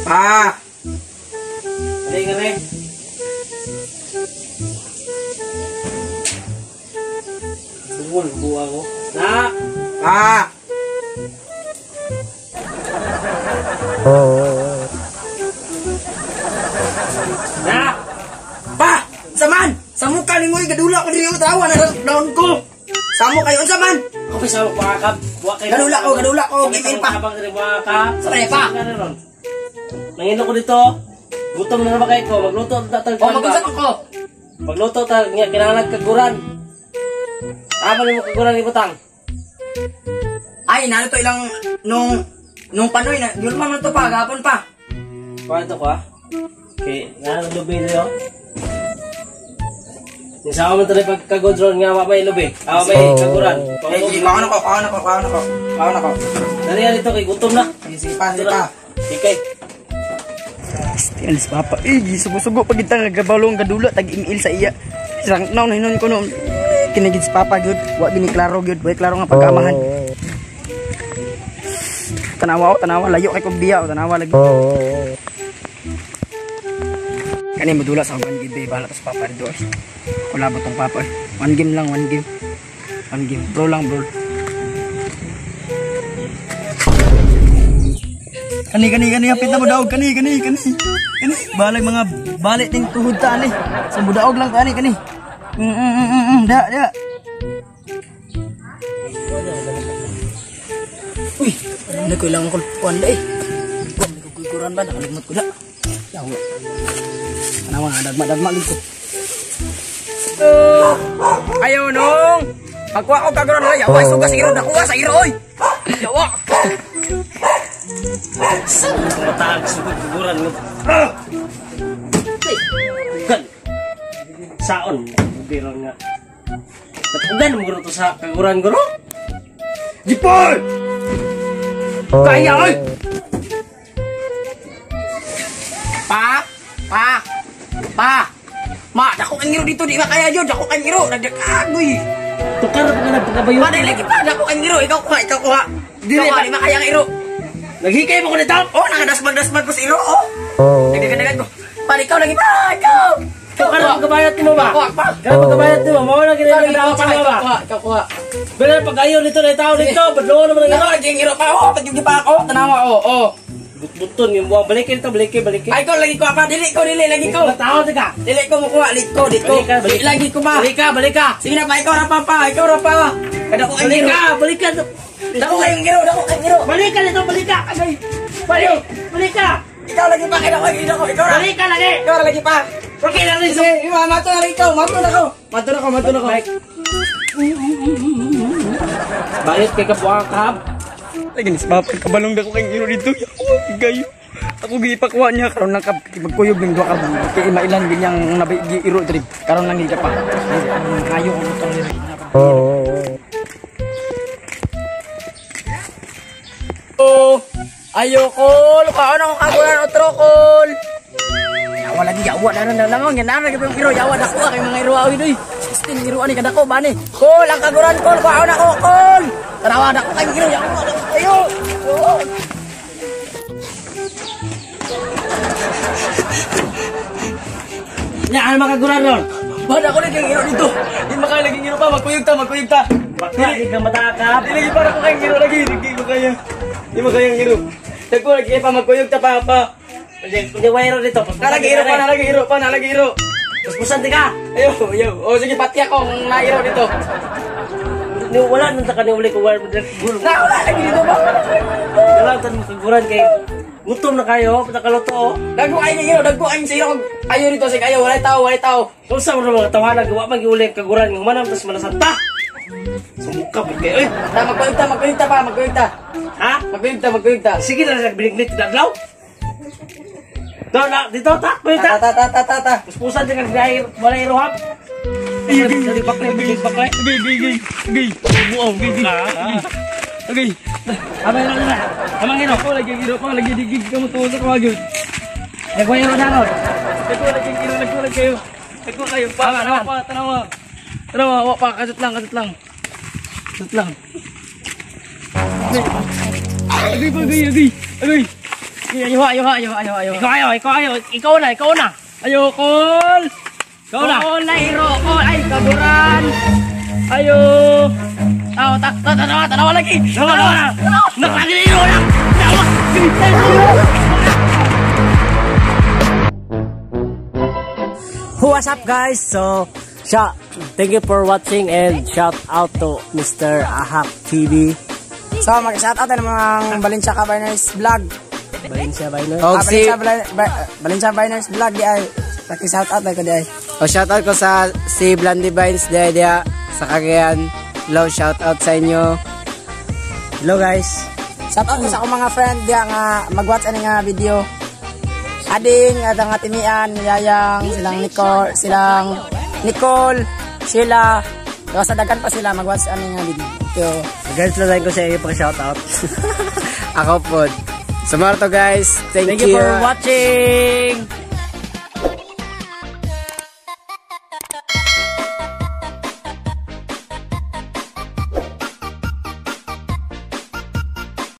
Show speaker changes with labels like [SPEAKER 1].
[SPEAKER 1] Pa!
[SPEAKER 2] Dali ka rin. Tungol, buwa ko. Na!
[SPEAKER 1] Pa!
[SPEAKER 2] Na!
[SPEAKER 1] Pa! Saman! Sa mukha ni Ngoy, gadula ko diri tawa na daon ko. Samo kayo unsa man?
[SPEAKER 2] Ako pa sa buwa ka. Buwa kayo.
[SPEAKER 1] Gadula ko, gigil pa.
[SPEAKER 2] Habang diri buwa ka.
[SPEAKER 1] Sa pa?
[SPEAKER 2] Nangino ko dito. Gutom na naman kayo ko. Magluto ta tag.
[SPEAKER 1] O magunsa ko.
[SPEAKER 2] Magluto ta nga kinahanglan kaguran. Tama nimo kaguran ni butang.
[SPEAKER 1] Ay, nalo to ilang nung panoy na yun pa man to pa gapon pa.
[SPEAKER 2] Kuha to ko ah. Okay, nga lubi niyo. Sa man tali pagkagodron nga wa may lubi. Ah, may kaguran.
[SPEAKER 1] Eh, sige, kaon ako, kaon ako, kaon ako. Kaon ako.
[SPEAKER 2] Dali dito kay gutom na.
[SPEAKER 1] Sige, sige pa, sige pa.
[SPEAKER 2] Ikay.
[SPEAKER 1] Alis papa. Eh, sugo-sugo pag itang nagabalong gadula tag email sa iya. Sang naon hinon ko no. Kinigid si papa gyud, wa gini klaro gyud, wa klaro nga pagkamahan. Tanawa o, tanawa layo kay kog biya o, tanawa lagi. Kani modula sa one game bahala tas papa dito. Wala ba tong papa? One game lang, one game. One game. Bro lang, bro. Kani kani kani hapit na mo daog kani kani kani. Kani balag mga balik ting tuhod ta ani. Sa budaog lang kani kani. Da da. Uy, ano ko ilang ko kuan da eh. Kuan ko kukuran ba nakalimot ko da. Yawa. Tanawa dagma dagma gid ko. Ayaw nung. Pagkuha ko kaguran la yawa suga sa iro nakuha sa iro oy. Yawa.
[SPEAKER 2] Matag sugod kaguran mo. Gan. Saon biron nga. Katugan mo to sa kaguran guro. Jipoy! Kaya oy.
[SPEAKER 1] Pa! Pa! Pa! Ma, dako kang ngiro dito, di ba kaya yun? Dako kang ngiro, nagdakagoy.
[SPEAKER 2] Tukar pa ka na pagkabayo.
[SPEAKER 1] Pa, dahil lagi pa, dako kang ngiro. Ikaw kuha, ikaw kuha. Dili ba, di ba kaya ang iro?
[SPEAKER 2] Naghikay mo ko nito?
[SPEAKER 1] Oh, nakadasmag-dasmag ko sa iro, oh. Nagdagadagan ko. Pa, ikaw lagi pa, ikaw.
[SPEAKER 2] Tukar pa pagkabayot mo ba?
[SPEAKER 1] Kuha, pa.
[SPEAKER 2] Kaya pagkabayot mo, mao na
[SPEAKER 1] Ikaw lagi,
[SPEAKER 2] ginagawa pa
[SPEAKER 1] ikaw
[SPEAKER 2] mo ba?
[SPEAKER 1] kuha, ikaw kuha.
[SPEAKER 2] Bala pag-ayo nito na tao dito, badlongon naman ang
[SPEAKER 1] Dako lagi ang iro pa, oh, pagyugi pa ako. Tanawa, oh, oh.
[SPEAKER 2] Butbuton yung buwang. Balikin ito, balikin, balikin.
[SPEAKER 1] Ay, ikaw lagi ko pa, dili ko, dili, lagi ko.
[SPEAKER 2] Tao ka.
[SPEAKER 1] Dili ko mukuha, dili ko, dili ko.
[SPEAKER 2] Balik ka, balik.
[SPEAKER 1] Dili lagi ko ba?
[SPEAKER 2] Balik ka, balik ka.
[SPEAKER 1] Sige na pa, ikaw ra pa pa, ikaw ra pa. Kada ko
[SPEAKER 2] Balik ka, balik ka.
[SPEAKER 1] Dako kayong ngiro, dako kayong ngiro.
[SPEAKER 2] Balik ka dito, balik ka.
[SPEAKER 1] Agay.
[SPEAKER 2] Balik, balik ka.
[SPEAKER 1] Ikaw lagi pa, kaya ko, ikaw ra.
[SPEAKER 2] Balik ka lagi.
[SPEAKER 1] Ikaw ra lagi pa.
[SPEAKER 2] Okay lang rin.
[SPEAKER 1] Sige, ima, mato na rin ikaw, mato na ko. Mato na ko, mato na ko.
[SPEAKER 2] Balik. Bayot kay kabuang kahab.
[SPEAKER 1] Lagi ni papa, kabalong dako kayong ngiro dito. Gayo. Ako gipakuha niya karon lang magkuyog ning duha ka kay mailan ginyang nabay iro diri. Karon lang gid pa. Kayo ang utang diri. Oh, ayoko, lukaon ako kagulan otro kol. Yawa lagi yawa na na lang ang ganana gyud yung iro yawa dako kay mga iro awi doy. 16 iro ani kadako ba ni. Kol ang kaguran kol kuhaon ako kol. Tanawa dako kay iro yawa dako kayo. Oh.
[SPEAKER 2] Nya ano makaguran ron?
[SPEAKER 1] Bada ko lagi iro dito. Di makaya lagi iro pa magkuyog ta, magkuyog ta.
[SPEAKER 2] Bakla di ka matakap.
[SPEAKER 1] Di lagi para ko kay iro lagi, di ko kaya. Di makaya iro. Dako lagi pa magkuyog ta pa pa.
[SPEAKER 2] Hindi wire dito.
[SPEAKER 1] Nalagi iro pa, nalagi iro pa, nalagi iro.
[SPEAKER 2] Puspusan di ka.
[SPEAKER 1] Ayo, ayo. Oh sige pati ako kung nairo dito.
[SPEAKER 2] Ni wala nang ta kani uli ko wire gulo.
[SPEAKER 1] Na wala lagi dito ba?
[SPEAKER 2] Wala tan makaguran kay gutom na kayo, patakaluto.
[SPEAKER 1] Dagko ay iro, dagko ay sa iro. Ayo dito sige ayo, walay tao, walay tao.
[SPEAKER 2] Kung sa mga tawanan gawa man giuli kaguran nga humanam tas malasanta. Sumuka pud kayo oy.
[SPEAKER 1] Ta magkuyog ta, magkuyog ta pa, magkuyog ta.
[SPEAKER 2] Ha?
[SPEAKER 1] Magkuyog ta, magkuyog ta.
[SPEAKER 2] Sige na sa binignit adlaw. Doon na, dito ta, kuya
[SPEAKER 1] Ta
[SPEAKER 2] ta.
[SPEAKER 1] ta ta ta ta ta.
[SPEAKER 2] Puspusan di ka gayir, wala irohap. Dali bakle, dali bakle.
[SPEAKER 1] Agay, agay, agay.
[SPEAKER 2] Buong ka.
[SPEAKER 1] Agay.
[SPEAKER 2] Amang iro na. Amang iro.
[SPEAKER 1] Ako lagi iro pa, lagi digig ka mo tuwa sa kawagyo.
[SPEAKER 2] Nagway iro na ron.
[SPEAKER 1] Dagko lagi iro, dagko lagi kayo. Dagko kayo. Pa,
[SPEAKER 2] Tama,
[SPEAKER 1] tanawa
[SPEAKER 2] tama.
[SPEAKER 1] pa, tanawa. Tanawa, wa pa, kasut lang, kasut lang. Kasut lang. Agay pa, agay, agay. Agay. Ayo, ayo, ayo, ayo, ayo.
[SPEAKER 2] Ikaw ayo, ikaw ayo, ikaw na, ikaw na.
[SPEAKER 1] Ayoko.
[SPEAKER 2] Ikaw na.
[SPEAKER 1] Kol na iro ko ay kaguran. Ayo. Tao ta ta tanawa tanawa lagi.
[SPEAKER 2] Nawa, nawa, na. Naklagi na iro na. Nawa.
[SPEAKER 3] What's up, guys? So, siya, thank you for watching and shout out to Mr. Ahak TV.
[SPEAKER 1] So mag-shout out ng mga Valencia Kabiners vlog.
[SPEAKER 2] Valencia ba yun?
[SPEAKER 3] Og
[SPEAKER 1] Ah,
[SPEAKER 3] si,
[SPEAKER 1] Valencia Biners vlog di ay. Paki-shout out ko di ay.
[SPEAKER 3] O shout out ko sa si Blandy Vines diya diya sa Cagayan. Hello, shout out sa inyo.
[SPEAKER 2] Hello, guys.
[SPEAKER 1] Shout out ko sa akong mga friend diya nga mag-watch ani nga video. Ading at ang Timian, Yayang, silang Nicole, Sheila, sa daghan pa sila mag-watch ani nga video. So,
[SPEAKER 2] Guys, lang ko sa inyo pag shout out.
[SPEAKER 3] Ako po. So, to guys. Thank
[SPEAKER 2] Thank you for watching.